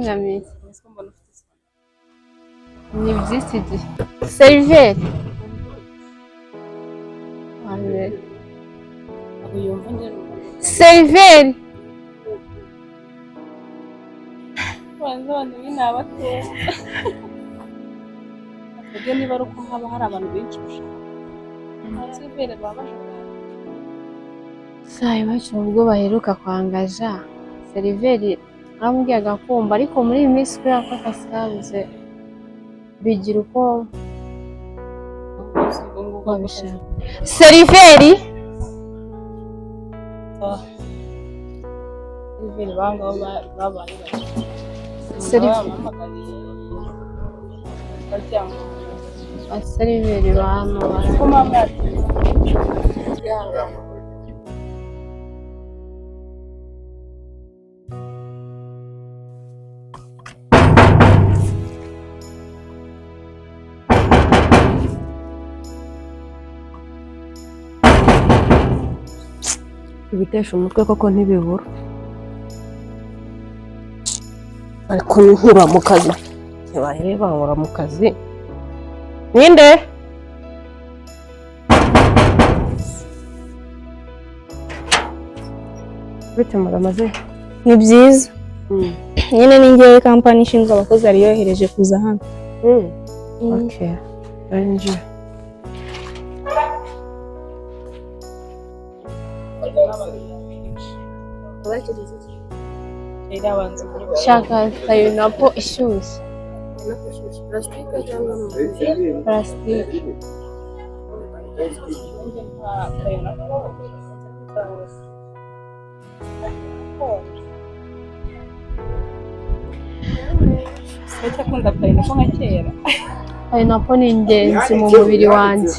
Bikubangamiye. Ni iby'iki gihe. Seriveri. Seriveri. Twebwe niba ari uko haba hari abantu benshi bashaka abaseriveri baba bashaka. Saa iwacu ubwo baheruka kwangaja seriveri arambwiraga kumva, ariko muri iyi minsi kubera ko akazi kabuze bigira uko babishaka. Seriveri. Seriveri bangabo babaye bake. Seriveri. Babahamagariye bagira ngo Abaseriveri ba hano ko mama yatinze. Ibitesha umutwe koko ntibibura, ariko nkura mu kazi ntibahere bankura mu kazi. Ninde? Bite muramaze? Ni byiza nyine, ni ngewe kampani ishinzwe abakozi yari yohereje kuza hano. Okay, arinjiye. Shaka tayinapo ishyushye parasitike. Akunda payinapo nka kera. Tayinapo ni ingenzi mu mubiri wanjye,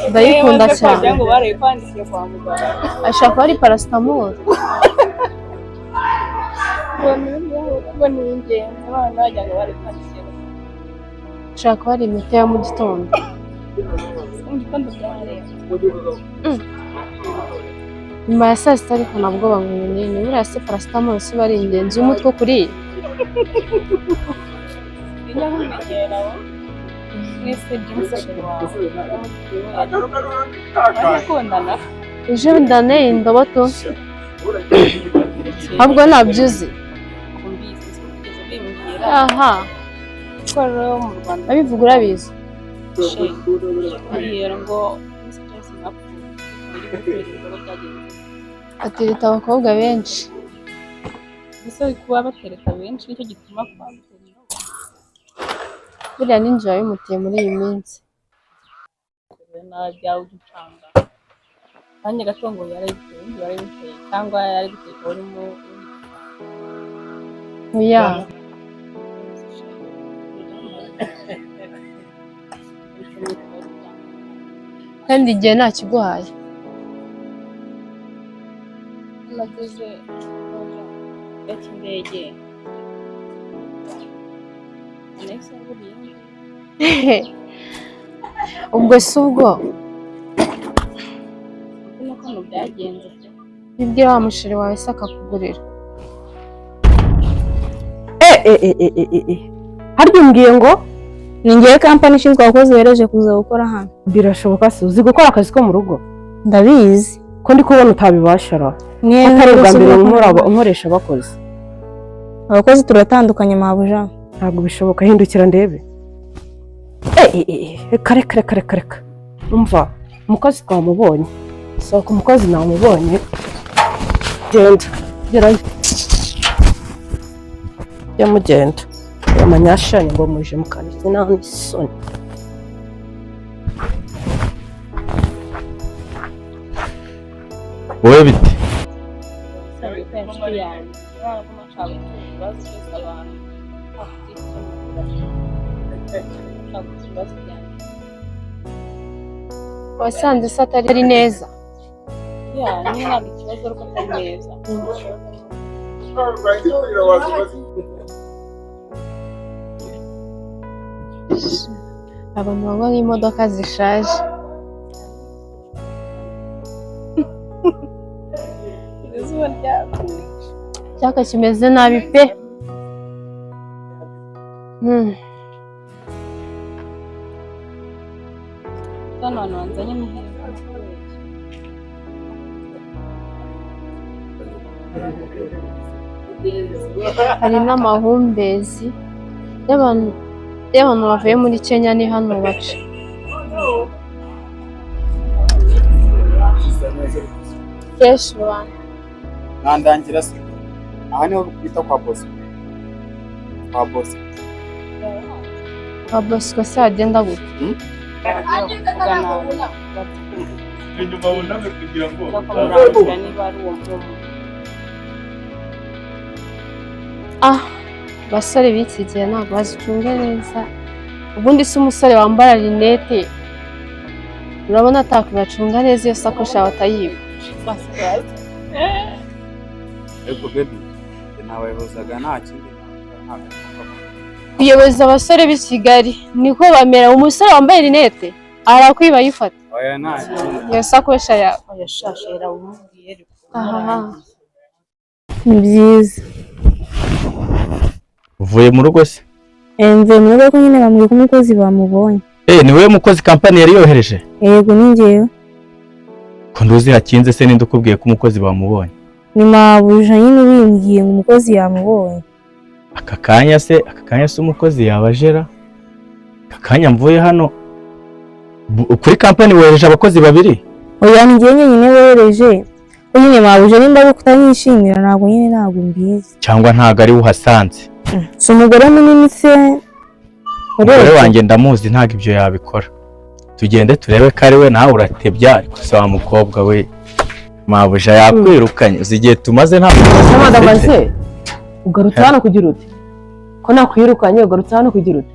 ndayikunda cyane. Wagira ngo barayikwandikiye kwa muganga. Ashobora kuba ari parasitamoro. Ngo ni ingenzi, abana wagira ngo barayikwandikiye. Ashobora kuba ari imiti ya mu gitondo. Mu gitondo byareba. Nyuma ya saa sita ariko nabwo banywa ibinini. Buriya se parasitamoro si iba ari ingenzi iyo umutwe ukuriye? Njya nkumenyera wo mwese James wawe barakundana. Ejo ndaneye indobo tu, ahubwo ntabyo uzi. Mbizi kugeza bimbwira. Aha. Ko rero mu Rwanda abivuga urabizi. Mbwira ngo Miss James mwapfuye muri gutera indobo byagenze. Atereta abakobwa benshi. Gusa kuba batereta benshi nicyo gituma kuba batera indobo. Buriya ninjira bimuteye muri iyi minsi. Najya uducanga nanjye gato ngo yarayiteye, undi warayiteye cyangwa yari guteka urimo. Oya. Kandi igihe ntakiguhaye. Nageze ku cy'indege nahise nguriye. Ubwo si ubwo. Nuko ngo byagenze. Bibwira wa musheri wawe se akakugurira. Harya umbwiye ngo Ni ngewe kampani ishinzwe abakozi yohereje kuza gukora hano. Birashoboka se uzi gukora akazi ko mu rugo? Ndabizi. Ko ndi kubona utabibasha ra? Mwe Atari ubwa mbere nkora. nkoresha abakozi. Abakozi turatandukanye mabuja. Ntabwo bishoboka, hindukira ndebe. Reka reka reka reka reka, umva umukozi twamubonye, sohoka, umukozi namubonye, genda gerayo, jya mugenda amanyashani ngo muje mukaniki nta n'isoni. Wowe bite? Inshuti yanjye ntabwo nshaka gutura ibibazo byose abantu nshaka gutura ibibazo byanjye. Wasanze se atari neza? Ya niba ntabwo ikibazo ariko atari neza. Abantu banywa nk'imodoka zishaje. Izuba ryakure. Icyaka kimeze nabi pe. Hano hantu wanzanye ni heza. Hari n'amahumbezi y'abantu y'abantu bavuye muri Kenya, ni hano baca. Fresh Rwanda. Ntandangira se aha niho bita kwa Bosco, kwa Bosco. Kwa Bosco se hagenda gute? Inyuma wuname kugira ngo Bakamurangirira niba ari uwo muntu. Ah, abasore b'iki gihe ntabwo bazicunga neza. Ubundi se umusore wambara rinete urabona atakwibacunga neza iyo sakoshi yawe atayiba? Ariko baby, njye nabayobozaga nta kindi, ntabwo. Kuyoboza abasore b'i Kigali niko bamera. Umusore wambaye rinete arakwiba ayifata Oya, nta kindi. iyo sakosha yawe. Oya shashera umubwiye ariko. Ahaha. Ni byiza. Uvuye mu rugo se? Mvuye mu rugo ko nyine bambwiye ko umukozi bamubonye. Eh, ni wowe mukozi kampani yari yohereje? Yego, ni njyewe. Ko nduzi hakinze se, ninde ukubwiye ko umukozi bamubonye? Ni mabuja nyine ubimbwiye ngo umukozi yamubonye. Aka kanya se, aka kanya se umukozi yabajera? Aka kanya mvuye hano kuri kampani wohereje abakozi babiri? Oya, ni njyewe nyine wohereje. Ko nyine mabuja nimba ari kutanyishimira ntabwo nyine ntabwo mbizi. Cyangwa ntago ari we uhasanze? Si umugore munini se? Umugore wanjye ndamuzi, ntago ibyo yabikora. Tugende turebe ko ari we, nawe uratebya. Ariko se wa mukobwa we, mabuja yakwirukanye, uzi igihe tumaze nta mukozi Madama dufite? se ugarutse hano kugira ute? Ko nakwirukanye ugarutse hano kugira ute?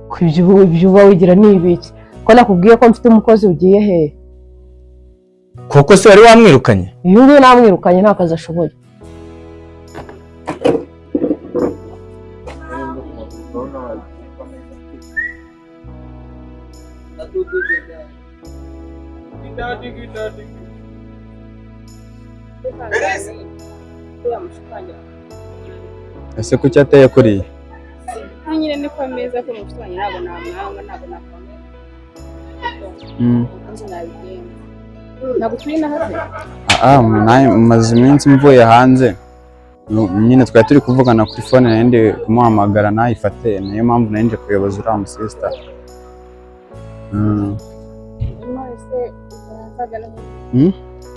Ko ibyo uba wigira ni ibiki? Ko nakubwiye ko mfite umukozi, ugiye hehe? Koko se wari wamwirukanye? Uyu nguyu namwirukanye, nta kazi ashoboye. Ese kuki ateye kuriya? Nyine niko ameza ko umushuti wanjye ntabwo namwanga, ntabwo nakwanga. Nzi nabigenza. Ntabwo turi na hafi. Ah, maze iminsi mvuye hanze. Nyine twari turi kuvugana kuri phone, nari ndi kumuhamagara ntayifate, niyo mpamvu nari nje kuyoboza uriya musista. Mwese nzagana.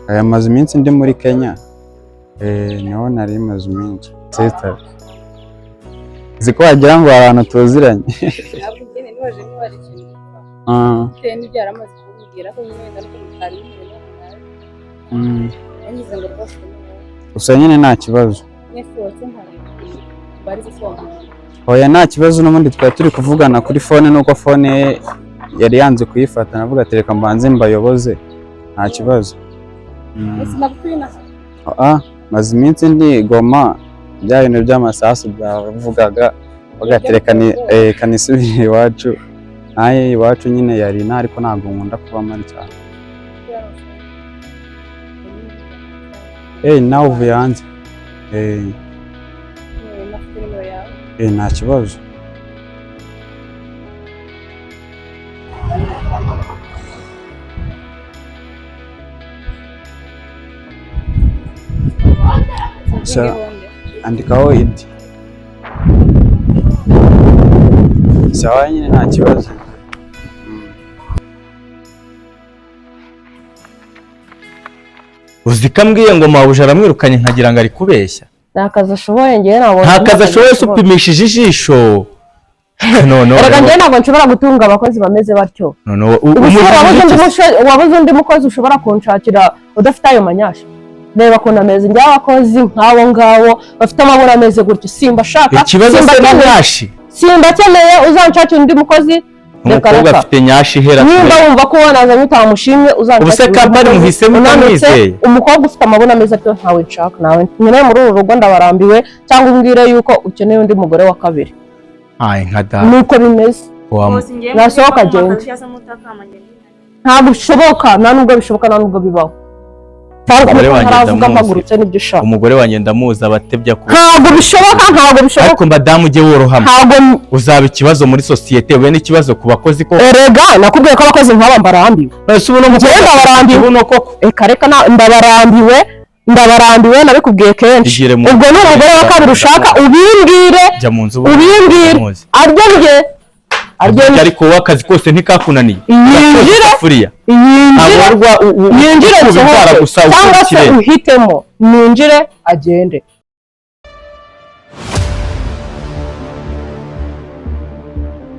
Aya maze iminsi ndi muri Kenya. Niho nari maze iminsi. Sister, uzi ko wagira ngo hari ahantu tuziranye. Ntabwo njye nibaje niba ari ikintu gipfa. Bitewe n'ibyo yari amaze kumubwira ko nyine wenda nuko mutari muhuye n'umuntu nawe. Yangize ngo rwose ni wowe. Gusa nyine nta kibazo. Mwese wose nkareba. Barize se wa muntu. Oya, nta kibazo, n'ubundi twari turi kuvugana kuri phone, nuko phone ye yari yanze kuyifata, navuga ati reka mbanze mbayoboze, nta kibazo. Mwese ntabwo turi na hafi. Ah, maze iminsi ndi Goma, bya bintu by'amasasu byavugaga, bagatereka ni kanisubire iwacu. Naye iwacu nyine yari ina, ariko ntabwo nkunda kuba mpari cyane. Nawe uvuye hanze? Nafite nimero yawe. Nta kibazo. Andikaho idi. Sawa nyine nta kibazo. Uzi ko ambwiye ngo mabuja aramwirukanye, nkagira ngo ari kubeshya. Nta kazi ashoboye, ngewe ntabwo. Nta kazi ashoboye se upimishije ijisho? Noneho Erega ngewe ntabwo nshobora gutunga abakozi bameze batyo. Noneho Ubu se wabuze undi wabuze undi mukozi ushobora kunshakira udafite ayo manyasha? Reba ukuntu ameze. Njyewe abakozi nk'abo ngabo bafite amabara ameze gutyo simba shaka. Ikibazo se ni nyashi? Simbakeneye, uzanshakira undi mukozi. Reka Umukobwa reka. afite nyashi ihera Nimba kure. wumva ko uwo nazanye utamushimye, uzanshakira Ubu se undi kampani mukozi muhisemo unanutse, utamwizeye? umukobwa ufite amabona ameze atyo ntawe nshaka, nawe nkeneye muri uru rugo, ndabarambiwe. Cyangwa umbwire yuko ukeneye undi mugore wa kabiri. Ay, nka da. Nuko bimeze. Nasohoka agende. Ntabwo bishoboka, nta nubwo bishoboka, nta nubwo bibaho. Cyangwa Umugore nuko wanjye ntaravuga ndamuzi. mpagurutse nibyo ushaka. Umugore wanjye ndamuzi, abatebya ku Ntabwo bishoboka, ntabwo bishoboka. Ariko madamu, ujye worohama. Ntabwo. Uzaba ikibazo muri sosiyete, ube n'ikibazo ku bakozi ko. Erega nakubwiye ko abakozi nk'aba mbarambiwe. Ese ubu no Njyewe ndabarambiwe. Ubu koko. Reka reka, ndabarambiwe, ndabarambiwe, nabikubwiye kenshi. Igire mu Ubwo ni umugore wa kabiri ushaka, ubimbwire. Jya mu nzu. Ubimbwire. Ndamuzi. Aryo ndye, aryo ndye. Ariko wowe akazi kose ntikakunaniye. Yinjire. Isafuriya. Yinjire. Ntabwo Yinjire ukuba indwara nsohoke gusa cyangwa se ukurikire. uhitemo, ninjire agende.